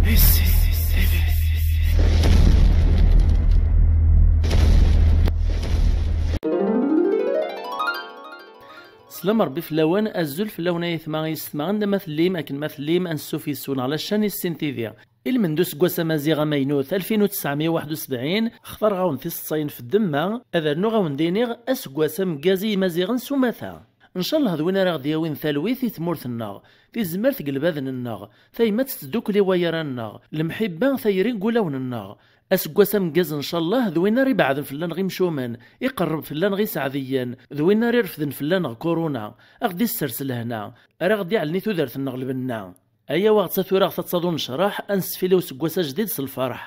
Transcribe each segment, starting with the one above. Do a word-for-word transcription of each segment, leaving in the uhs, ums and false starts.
Slam Rebbi fell-awen, azul fell-awen ay atma yessetma, anda ma tellim, akken ma tellim, ansuf yes-wen ɣer la chaîne Issin T V. Ilmend useggas amaziɣ amaynut alfin u tesɛemya u waḥed u sebɛin, xtareɣ-awen tiseḍsayin f ddemma, ad rnuɣ-awen-d-iniɣ aseggas ameggaz i Yimaziɣen s umata. Ncallah d win ara ɣ-d-yawin talwit i tmurt-nneɣ, tizmert deg lbaden-nneɣ, tayemmat tettdukul i wayra-nneɣ, lemḥibba tayri deg wulawen-nneɣ. Aseggas ameggaz ncallah d win ara ibeɛden fell-aneɣ imcumen, iqerreb fell-aneɣ iseɛdiyen, d win ara irefden fell-aneɣ kuruna, a ɣ-d-issers lehna, ara ɣ-d-iɛellen i tudert-nneɣ lbenna. Ayaw a ɣ-tt-a tura ɣ-tattaḍ unecraḥ, ad nesfili useggas ajdid s lferḥ.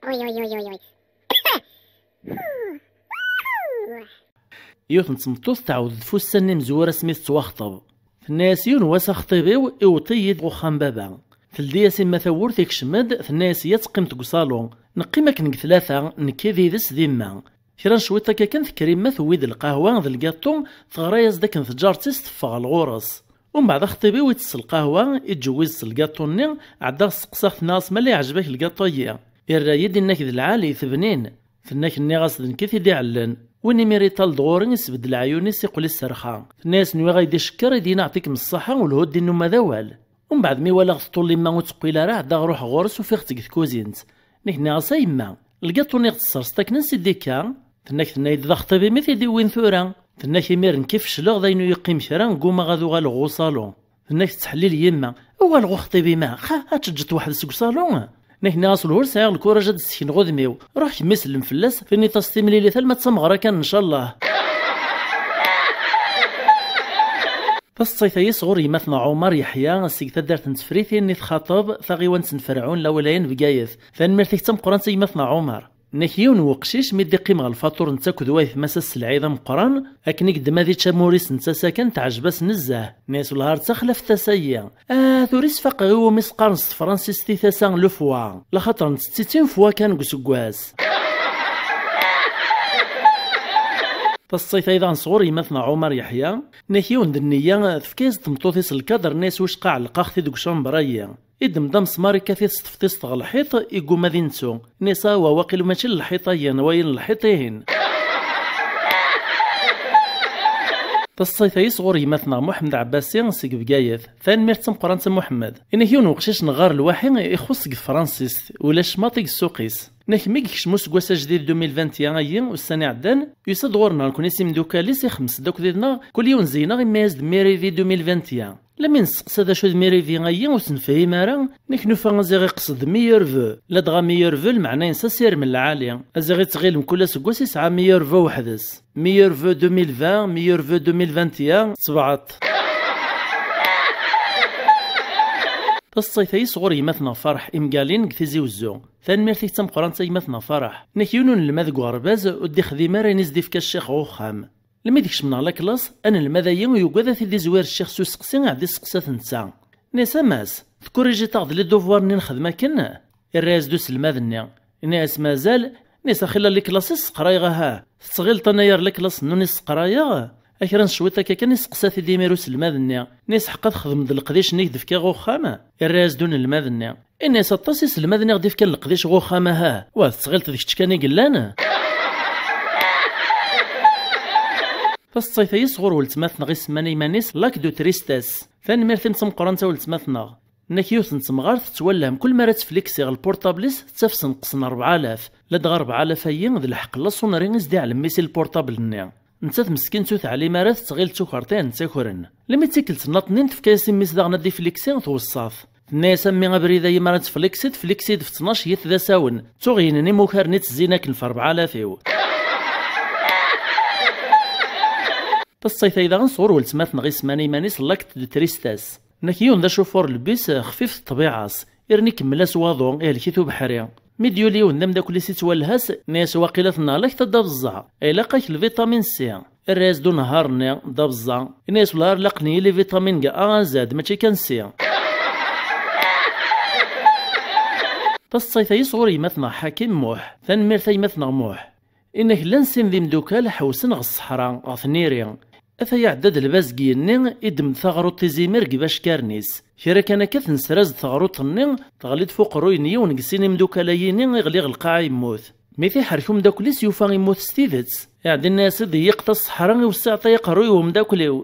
Uy, uy, uy, uy, uy. Yiwet n tmeṭṭut teɛwed-d f ussan n imezwura asmi tettwaxṭeb. Tenna-yas yiwen wass: "Axṭib-iw iweṭ-iyi-d ɣer uxxam baba." Teldi-yas imma tawwurt, ikcem-d, tenna-yas: "Ya teqqimt deg uṣalu." Neqqim akken deg tlata, nekki d yid-s d imma. Kra n cwiṭ akka kan tekker imma, tewwi-d lqahwa d lgaṭu, teɣra-yas-d akken tǧaret-is teffeɣ ɣer ɣur-s. Umbeɛd axṭib-iw itess lqahwa, ittǧewwiz s lgaṭu-nni, ɛeddaɣ steqsaɣ-t, nniɣ-as: "Ma la iɛjeb-ak lgaṭu-yi?" Irra-yi-d, inna-k d lɛali, tebnin. Tenna-k, nniɣ-as: "D nekk i t-id-iɛellen." Win imir iṭal-d ɣur-i, isbedd leɛyun-is, iqqel iserxa. Tenna-yas: "Nwiɣ-ak-d icekkeṛ, i d-yenna aɛṭik-m ṣṣaḥa, ur lhu ddin n umaḍal." Umbeɛd mi walaɣ tṭul imma ur teqqil ara, ɛeddaɣ ruḥeɣ ɣur-s, ufiɣ-tt deg tkuzint. Nekk nniɣ-as: "A yemma, lgaṭu-nni i ɣ-tesserseḍ akken ansi d-ikka?" Tenna-k, tenna-yi-d: "D axṭib-im i t-id-iwwin tura." Tenna-k: "Imir nekki fecleɣ, d ayen ur yeqqim kra, ggumaɣ ad uɣaleɣ ɣer uṣalu." Tenna-k tettḥellil yemma: "Awal ɣer uxṭib-im, xa, ad teǧǧeḍ weḥd-s deg uṣalu?" Nekk nniɣ-as: "Lhu ur sɛiɣ lkuraj ad d-ssekneɣ udem-iw." Ruḥ kemmel s lemfellas, tini-as timlilit alma d tameɣra kan, ncallah. Taseḍsayt-ayi sɣur yemma-tneɣ Ɛumar Yeḥya, seg taddart n Tefritin i txaṭeb taɣiwant n Ferɛun, lawlaya n Bgayet. Tanemmirt-ik d tameqqrant a yemma-tneɣ Ɛumar. Nnek yiwen n weqcic mi d-iqqim ɣer lfaṭur netta akked waytma-s ass n lɛid ameqqran, akken i yeddem ad ičč amur-is netta sakan teɛjeb-as nezzeh. Nni-as: "Wellah ar d taxlaft tasa-yi. Ah, tura i s-faqeɣ i wumi s-qqaren s tefransist i tasa le foie, laxaṭer nettett-itt une fois kan deg useggas." Taseḍsayt-ayi daɣen sɣur yemma-tneɣ Ɛumar Yeḥya, nnek yiwen d nniya, tefka-yas-d tmeṭṭut-is lkader, nni-as: "Wicqa ɛellqeɣ-t-id deg ucamber-ayi." Iddem-d amesmar, ikkat-it s tefṭist ɣer lḥiṭ, igumma ad inettu. Nni-as: "Awah, waqil mačči n lḥiṭ-ayi, n wayen n lḥiṭ-ihin." Taseḍsayt-ayi sɣur yemma-tneɣ Muḥemmed Ɛebbasi seg Bgayet. Tanemmirt d tameqqrant a Muḥemmed. Inna-k yiwen n weqcic neɣɣar lwaḥi ixuṣ deg tefransist, ulac maḍi deg ssuq-is. Nnek mi yekcem useggas ajdid deux mille vingt et un-ayi, ussan iɛeddan, yusa-d ɣur-neɣ nekni s imdukal-is, ixemmes-d akked-neɣ, kul yiwen zegneɣ imma-yas-d Merivi deux mille vingt et un. Lami nesteqsa d acu d Merivi-ayi, ur s-nefhim ara, nnek nufa aziɣ iqsed meilleurs vœux, ladɣa meilleurs vœux lmeɛna-ines asirem n lɛali, aziɣ ittɣil mkul aseggas isɛa meilleurs vœux weḥd-s. Meilleurs vœux deux mille vingt, meilleurs vœux deux mille vingt et un, sebɛeṭ. Taseḍsayt-ayi sɣur yemma-tneɣ Ferḥ Imgalin deg Tizi Wezzu. Tanemmirt-ik d tameqqrant a yemma-tneɣ Ferḥ. Nnek yiwen unelmad deg uɣerbaz ur d-ixdim ara ayen i s-d-ifka ccix ɣer uxxam. Lmi d-kecmen ɣer la classe, anelmad-ayi yugad ad t-id-izwir ccix s useqsi iɛedda iseqsa-t netta. Nni-as: "A Mass, tekkurijit-aɣ-d les devoirs-nni nexdem akken?" Irra-yas-d uselmad-nni. Nni-as: "Mazal?" Nni-as: "Axilla les classes i sseqrayeɣ, aha. Tettɣileḍ anayer la classe-nni i sseqrayeɣ?" A kra n cwiṭ akka kan iseqsa-t-id imir uselmad-nni. Nni-as: "Ḥeqqa txedmeḍ leqdic-nni i k-d-fkiɣ uxxam?" Irra-yas-d unelmad-nni. Ini-as aṭas iselmaden i ɣ-d-ifkan leqdic ɣer uxxam, aha, wa tettɣileḍ d kečč kan i yellan? Taseḍsayt-ayi sɣur weltma-tneɣ isemman iman-is Lac de Tristesse. Tanemmirt-im d tameqqrant a weltma-tneɣ. Nnek yiwet n temɣart tettwalleh mkul mi ara tefliksiɣ lpurṭabl-is tettaf senqes n rebɛa alaf, ladɣa rebɛa alaf-ayi d lḥeqq n laṣunri i s-d-iɛellem mmi-s i lpurṭabl-nni. Nettat meskint ur teɛlim ara, tettɣil d tukerḍa i tent-ittakren. Lmi d tikkelt nnaṭ-nni tefka-yas i mmi-s daɣen ad d-ifliksi, tweṣṣa-t. Tenna-yas: "A mmi, abrid-ayi mi ara tfliksi, tfliksi-d f tnac yit d asawen. Ttuɣ yinen imukaren i ttezzin akken f rebɛa alaf-iw." Taseḍsayt-ayi daɣen sɣur weltma-tneɣ isemman iman-is Lac de Tristesse. Nnek yiwen d acufur n lbis, xfif ṭṭbiɛa-s, irni ikemmel-as waḍu, ihlek-it ubeḥri. Mi d-yuli yiwen d ameddakel-is ittwalha-s, nni-as: "Waqila tennehlak-d a Dda Beẓẓa, ilaq-ak lvitamine C." Irra-yas-d unehhar-nni Dda Beẓẓa, ini-as: "Wellah ar laqen-iyi les vitamines A à Z, mačči kan C." Taseḍsayt-ayi sɣur yemma-tneɣ Ḥakim Muḥ. Tanemmirt a yemma-tneɣ Muḥ. Inna-k llan sin d imdukal ḥewsen ɣer ṣṣeḥra, ɣer tniri. Ata iɛedda-d lbaz deg yigenni, iddem-d taɣruḍt izimir deg ibackaren-is. Kra kan akka, tensra-as-d teɣruḍt-nni, teɣli-d f uqerruy n yiwen deg sin imdukal-ayini, iɣli ɣer lqaɛa, yemmut. Mi t-iḥerk umeddakel-is, yufa immut s tidet. Iɛedda inna-as-d: "Iyyeq taṣeḥra, iwessiɛ-ṭay aqerruy n umeddakel-iw."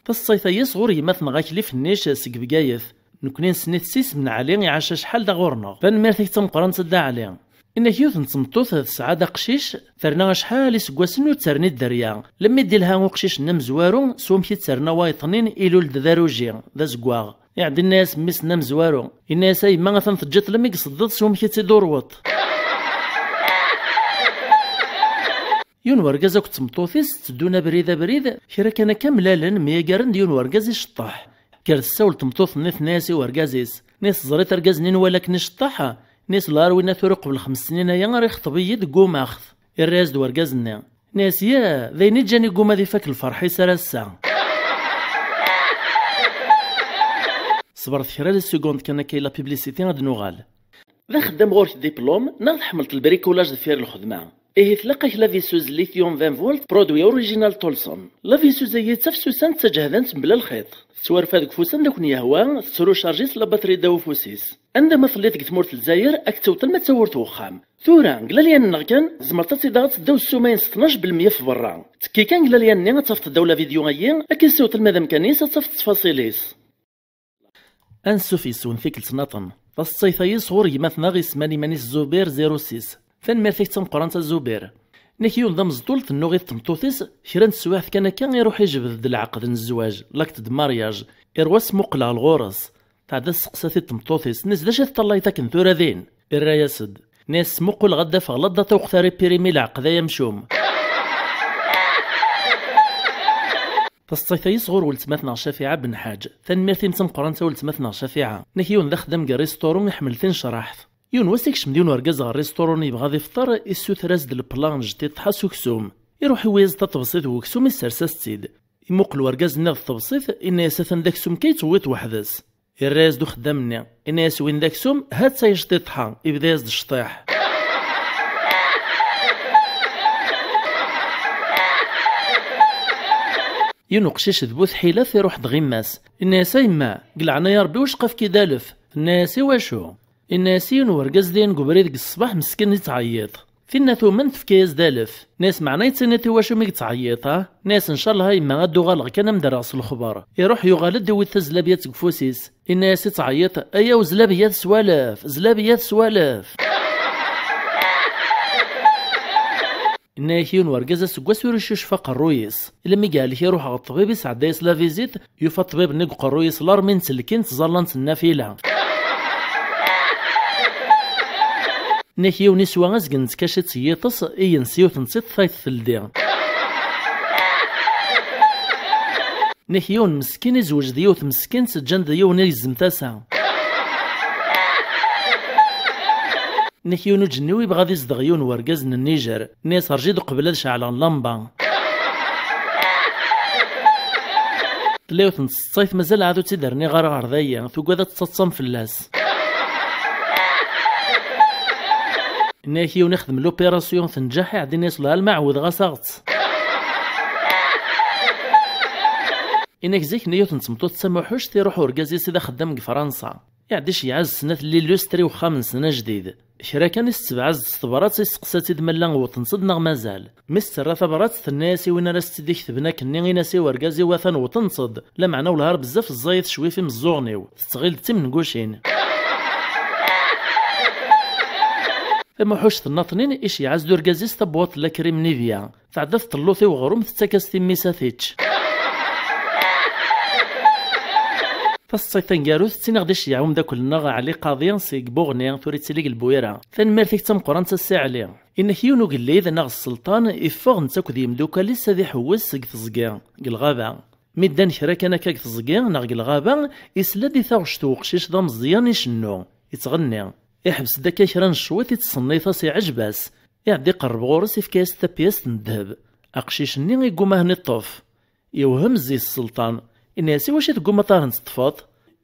Taṣṣayt-a-yi sɣur gma-tneɣ Akli Fennic seg Bgayet. Nekni nessen-it s isem n Ɛli, iɛac acḥal da ɣur-neɣ. Tanemmirt-ik d tameqqrant a Dda Ɛli. Inna-k yiwet n tmeṭṭut tesɛa-d aqcic, terna acḥal iseggasen ur terni dderya. Lemmi d-ilha uqcic-nni amezwaru, s wamek i d-terna wayeḍ-nni, ilul-d d aruji, d azeggaɣ. Iɛedda inna-yas mmi-s-nni amezwaru. Inna-yas: "A yemma, atan teǧǧiḍ-t lemmi i iṣeddeḍ s wamek i tt-id-urweḍ." Yiwen wergaz akked tmeṭṭut-is tteddun abrid abrid, kra kan akka mlalen, myagaren-d yiwen wergaz iceṭṭeḥ. Kker tessawel tmeṭṭut-nni, tenna-yas i wergaz-is: "Nni teẓriḍ argaz-nni nwala akken iceṭṭeḥ?" Nni-s: "Lɣar winna tura uqbel xems snin aya ara ixṭeb-iyi-d, ggumaɣ-t." Irra-yas-d wergaz-nni. Nni-as: "Ya, d ayen i ǧǧan igguma ad ifak lferḥ-is ar ass-a." Ṣebret kra les secondes kan akka i la publicité, ad nuɣal. D axeddam ɣur-k diplôme, neɣ tḥemmleḍ le bricolage deffir lxedma? Ihi tlaq-ak la visseuse lithium vingt volt, produit original Tolson. La visseuse-agi d tafsusant d taǧehdant mebla lxiṭ. Tettwarfa deg ufus anda ken-yehwa, tettrucarji s la batterie ddaw ufus-is. Anda ma telliḍ deg tmurt n Lezzayer, ad k-tewwet alma d tawwurt n uxxam. Tura, deg lalyan-nneɣ kan, tzemreḍ ad tt-id-taɣeḍ s ddaw ssuma-ines tnac belmeyya f berra. Tekki kan deg lalyan-nni, ad tafeḍ ddaw la vidéo-agi, ad k-issiweḍ alma d amkan-is, ad tafeḍ ttfaṣil-is. Ansuf yes-wen tikkelt nniḍen. Taṣṣayt-agi sɣur gma-tneɣ isemman iman-is Zubir zéro six. Tanemmirt-ik d tameqqrant a Zubir. Nek yiwen d ameẓṭul, tennuɣ-it tmeṭṭut-is, kra n teswiɛt kan akka iruḥ ijbed-d leɛqed n zzwaǧ, l'acte de mariage. Irwa smuqel ɣer ɣur-s. Tɛedda tesseqsa-t-id tmeṭṭut-is, nni-s: "D acu i teṭṭallayeḍ akken tura din?" Irra-yas-d. Nni-as: "Smuqul ɣad afeɣ la data uqt ara ipirimi leɛqed ay amcum." Taṣṣayt-agi sɣur weltma-tneɣ Cafiɛa Benḥaǧ. Tanemmirt-im d tameqqrant a weltma-tneɣ Cafiɛa. Nek yiwen d axeddam deg rrisṭuru, iḥemmel tinecraḥt. Yiwen wass ikcem-d yiwen urgaz ɣer rrisṭuru-nni yebɣa ad ifṭer, issuter-as-d leplan, jtiṭṭḥa s uksum. Iruḥ iwi-yas-d taṭebsit n uksum, issers-as-tt-id. Imuqel urgaz-nni ɣer tṭebsit, inna-yas: "Atan d aksum kan i tewwiḍ weḥd-s." Irra-yas-d uxeddam-nni, inna-yas: "Win d aksum, ha-tt-a yecṭiṭḥa." Ibda-yas-d ccṭiḥ. Yiwen uqcic d bu tḥilat iruḥ-d ɣer yemma-s. Inna-yas: "A yemma, deg leɛnaya Rebbi, wacqa efk-id alef." Tenna-yas: "I wacu?" Inna-yas: "Yiwen urgaz dayen deg ubrid deg ṣṣbeḥ meskin yettɛeyyiḍ. Tinna tumen tefka-yas-d alef." Nni-as: "Meɛna yettini-t i wacu mi yettɛeyyiḍ, ha?" Nni-as: "Ncallah a yemma, ad d-uɣaleɣ kan a m-d-rreɣ s lexbar." Iruḥ yuɣal-d, iwi-d tazlabiat seg ufus-is. Inna-yas i ttɛeyyiḍ: "Ayaw zlabiat s walef, zlabiat s walef." Inna-yak yiwen urgaz aseggas ur icucef aqerruy-is. Ilammi yehlek iruḥ ɣer ṭṭbib, isɛedda-yas la visite, yufa ṭṭbib-nni deg uqerruy-is larmi n ttelkin ttẓallant nnafila. Nek yiwen iswa azgen n tkaciṭ s yiṭes, i yensi yiwet n tiṭ tayt teldi. Nek yiwen meskin izweǧ d yiwet meskint, ǧǧan-d yiwen i yezzem tasa. Nek yiwen uǧenniw ibɣa ad izdeɣ yiwen wergaz n Nnijer. Nni-as: "Rǧi-d uqbel ad ceɛleɣ llamba." Tella yiwet n tseṭṭayt mazal ɛad ur tt-id-rniɣ ara ɣer dayi, tugad ad tettaḍsam fell-as. Inna-yak yiwen ixdem l'opération tenǧeḥ, iɛedda inna-yas: "Lɛalma ɛewdeɣ-as-aɣ-tt." Inna-k zik nni yiwet n tmeṭṭut d tamuḥuct, iruḥ urgaz-is i d axeddam deg Fransa. Iɛedda iceyyeɛ-as-d snat n lilustri i uxxam-nsen ajdid. Kra kan istebbɛ-as-d s tebrat, isteqsa-tt-id ma llan wwḍen-tt-id neɣ mazal. Mi s-terra tabrat, tenna-yas i win ara s-tt-id-iketben akkenni, in-as i urgaz-iw atan wwḍen-tt-id, lameɛna wellah ar bezzaf ẓẓayet cwi f imeẓẓuɣen-iw, tettɣil d timengucin. Tamuḥuct nnaṭnin iceyyeɛ-as-d urgaz-is tabwaṭ n la crème Nivea. Tɛedda tṭellut i uɣrum, tettak-as timmi-s ad t-tečč. Taseḍsayt taneggarut, ttiniɣ-d iceyyeɛ umeddakel-nneɣ Ɛli Qaḍi seg Buɣni, tura yettili deg Lbuyra. Tanemmirt-ik d tameqqrant a Si Ɛli. Inna-k yiwen ugellid neɣ sselṭan iffeɣ netta akked yimdukal-is ad iḥewwes deg teẓgi, deg lɣaba. Mi ddan kra kan akka deg teẓgi neɣ deg lɣaba, isla-d i taɣect n uqcic d ameẓyan icennu, ittɣenni. Iḥbes-d akka kra n cwiṭ, ittṣennit-as, iɛǧeb-as. Iɛedda iqerreb ɣur-s, ifka-yas-d tapyast n ddheb. Aqcic-nni igguma ad ten-iṭṭef. Yewhem zzi-s sselṭan. Inna-yas: "I wacu i teggumaḍ ad ten-teṭṭfeḍ?"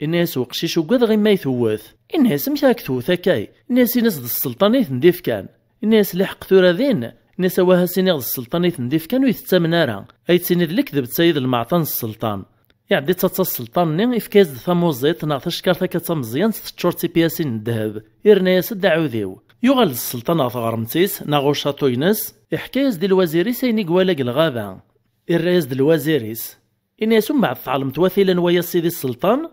Inna-yas uqcic: "Ugadeɣ imi ay tewwet." Inna-yas: "Amek ara k-tewwet akkay?" Inna-yas: "Ini-as d sselṭan ay ten-d-ifkan." Inna-yas: "Liḥeqq tura din, Inna-yas: "Awah, a s-iniɣ d sselṭan i ten-d-ifkan, ur yi-tettamen ara. Ay ttini d lekdeb, d tayi d lmeɛṭa n sselṭan." Iɛedda ittaḍsa sselṭan-nni, ifka-yas-d tamuẓiṭ neɣ tackart akka d tameẓyant, teččur d tipyasin n ddheb. Irna-yas-d: "Aɛudiw." Yuɣal-d sselṭan ɣer tɣermt-is neɣ ɣer ucaṭu-ines, iḥka-yas-d i lwazir-is ayen i iwala deg lɣaba. Irra-yas-d lwazir-is, inna-yas: "Umbeɛd tɛelmeḍ wat ilan waya, a sidi sselṭan?"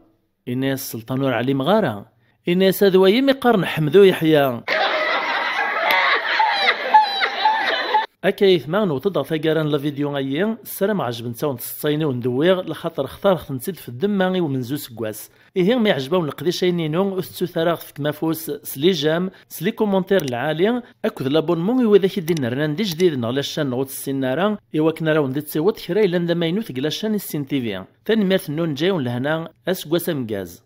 Inna-yas sselṭan: "Ur ɛlimeɣ ara." Inna-yas: "Ad wayi mi qqaren Ḥmed u Yeḥya." Akka yetma, newweḍ-d ɣer taggara n la vidéo-ayi. Ssarameɣ ɛejbent-awen tseḍsayin i wen-d-wwiɣ, lxaṭer xtareɣ-tent-id f ddemma i umenzu useggas. Ihi, ma iɛjeb-awen leqdic-ayi-inu, ur tettut ara ad ɣ-tefkem afus s les j'aime, s les commentaires lɛali, akked l'abonnement i widak i d-innernan d ijdiden ɣer la chaîne neɣ ur tt-ssinen ara, i wakken ara wen-d-ittiweḍ kra yellan d amaynut deg la chaîne Issin T V. Tanemmirt-nwen, ǧǧay-awen lehna, aseggas ameggaz.